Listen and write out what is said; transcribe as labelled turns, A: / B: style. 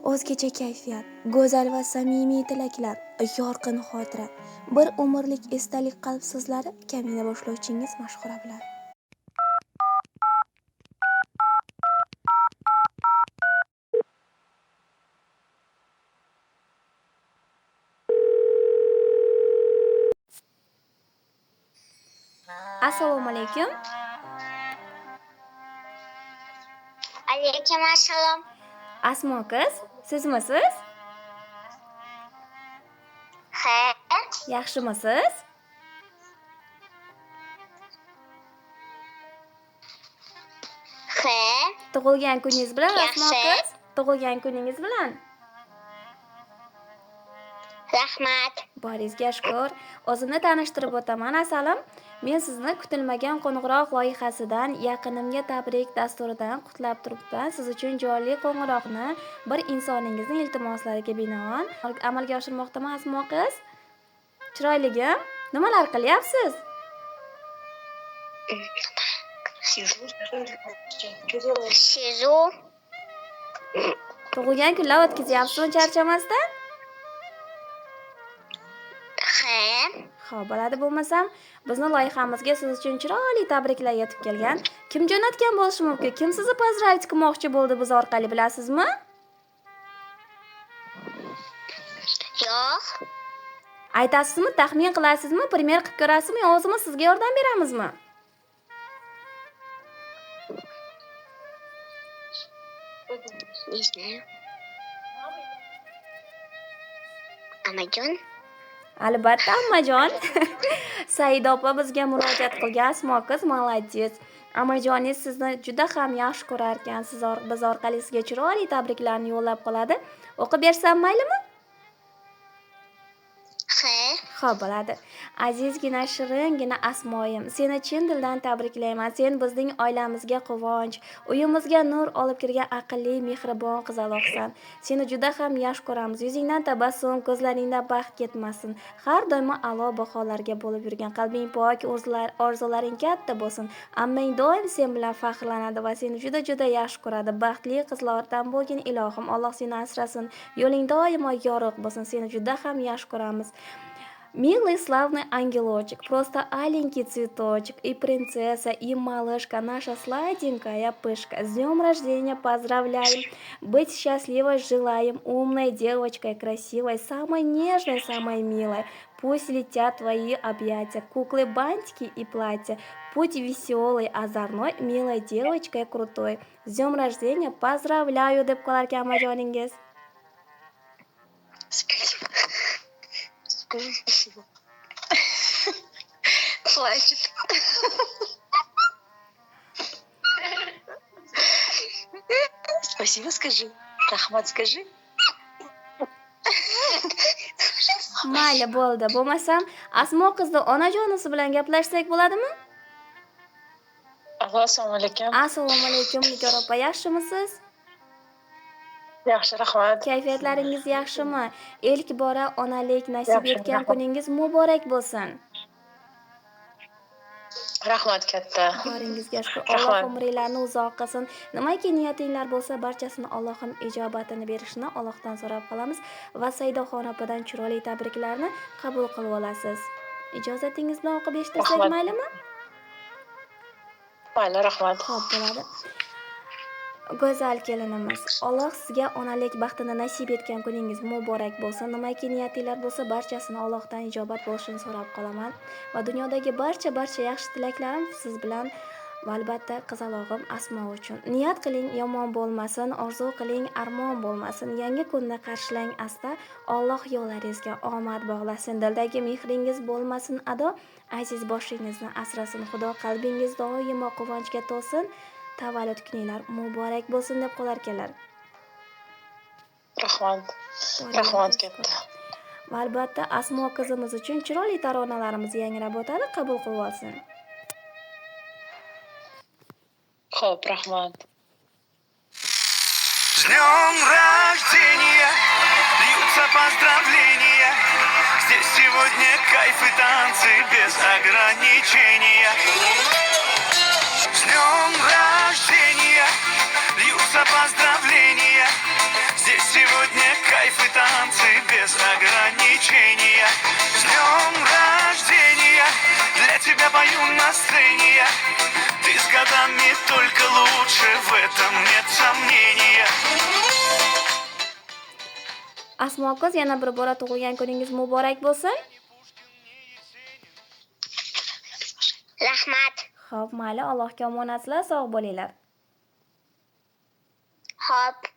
A: O'zgacha kayfiyat, go'zal va samimiy tilaklar, yorqin xotira, bir umrlik esdalik qalb so'zlari kamina boshlovchingiz Mashhura bilan. Assalomu alaykum.
B: Alaykum assalom.
A: Asmo qiz, sizmisiz?
B: Ha.
A: Yaxshimisiz?
B: Ha.
A: Tug'ilgan kuningiz bilan, Asmo
B: Yaxshi.
A: qiz. Tug'ilgan kuningiz bilan.
B: Rahmat.
A: Boringizga shukur. O'zimni tanishtirib o'taman, asalim. Men sizni kutilmagan qo'ng'iroq loyihasidan yaqinimga tabrik dasturidan qutlab turibman. Siz uchun jonli qo'ng'iroqni bir insoningizni iltimoslariga binoan amalga oshirmoqdaman, Asmo qiz. Chiroyligim, nimalar qilyapsiz?
C: Что делаешь?
B: Сижу.
A: Tug'ilgan kunlar o'tkazyapsizmi charchamasdan?
B: Ha.
A: Xo'p, bo'ladi bo'lmasam, bizni loyihamizga siz uchun chiroyli tabriklar yetib kelgan. Kim jo'natgan bo'lishi mumkin? Kim sizni поздравить qilmoqchi bo'ldi biz orqali, bilasizmi?
B: Yo'q.
A: Aytasizmi, taxmin qilasizmi, пример qilib ko'rasizmi, yo o'zimiz sizga yordam beramizmi?
B: Не знаю. Amajon.
A: Albatta, ammajon. Saida opa bizga murojaat qilgan. Asmo qiz, молодец. Amajoningiz sizni juda ham yaxshi ko'rar ekan. Siz biz orqali sizga chiroyli tabriklarni yo'llab qoladi. O'qib bersam maylimi?
B: Ha.
A: Xo'p, bo'ladi. Azizgina, shiringina Asmoyim, seni chin dildan tabriklayman. Sen bizning oilamizga quvonch, uyimizga nur olib kirgan aqlli, mehribon qizaloqsan. Seni juda ham yaxshi ko'ramiz. Yuzingdan tabassum, ko'zlaringda baxt ketmasin. Har doimo a'lo baholarga bo'lib yurgan. Qalbing pok, orzularing katta bo'lsin. Ammang doim sen bilan faxrlanadi va seni juda-juda yaxshi ko'radi. Baxtli qizlardan bo'lgin ilohim. Alloh seni asrasin. Yo'ling doimo yorug' bo'lsin. Seni juda ham yaxshi ko'ramiz. Милый славный ангелочек, просто аленький цветочек, и принцесса, и малышка, наша сладенькая пышка. С днем рождения поздравляем, быть счастливой желаем, умной девочкой, красивой, самой нежной, самой милой. Пусть летят твои объятия, куклы, бантики и платья. Путь веселый, озорной, милой девочкой крутой. С днем рождения поздравляю, deb qolar ekan amajoningiz.
C: Спасибо. Скажи спасибо. Плачет. Спасибо скажи. Rahmat скажи.
A: Mayli, bo'ldi. Bo'lmasam, Asmo qizni onajonisi bilan gaplashsak bo'ladimi?
D: Alo, assalomu alaykum.
A: Assalomu alaykum, Nigor opa, yaxshimisiz?
D: Yaxshi, rahmat.
A: Kayfiyatlaringiz yaxshimi? Ilk bora onalik nasib
D: Yaxshi,
A: etgan
D: rahmat.
A: kuningiz muborak bo'lsin.
D: Rahmat katta.
A: Boringizga shukur. Alloh
D: Rahmat.
A: umringlarni uzoq qilsin. Nimaki niyatinglar bo'lsa, barchasini Allohim ijobatini berishini Allohdan so'rab qolamiz va Saidaxon opadan chiroyli tabriklarni qabul qilib olasiz. Ijozatingiz bilan o'qib eshittirsak
D: Rahmat.
A: maylimi?
D: Mayli, rahmat.
A: Xo'p, bo'ladi. Go'zal kelinimiz, Alloh sizga onalik baxtini nasib etgan kuningiz muborak bo'lsin. Nimaki niyatinglar bo'lsa, barchasini Allohdan ijobat bo'lishini so'rab qolaman va dunyodagi barcha yaxshi tilaklarim siz bilan va albatta qizalog'im Asmo uchun. Niyat qiling, yomon bo'lmasin, orzu qiling, armon bo'lmasin. Yangi kunni qarshilang asta, Alloh yo'llaringizga omad bog'lasin. Dildagi mehringiz bo'lmasin ado, aziz boshingizni asrasin. Xudo qalbingiz doimo quvonchga to'lsin. Tavallud kuninglar muborak bo'lsin deb qolar ekanlar.
D: Rahmat. Rahmat katta.
A: Va albatta Asmo qizimiz uchun chiroyli taronalarimiz yangrab o'tadi, qabul qilib olsin.
D: Xo'p, rahmat.
E: С днем рождения льются поздравления. Здесь сегодня кайф и танцы без ограничения. С днем рождения льются поздравления. Здесь сегодня ограничения. С днем рождения, для тебя пою на сцене я. Ты с годами только лучше, в этом нет сомнения.
A: Asmoqiz, yana bir bora tug'ilgan kuningiz muborak bo'lsin.
B: Rahmat.
A: Xo'p, mayli, Allohga omonatsizlar, sog' bo'linglar.
B: Xo'p.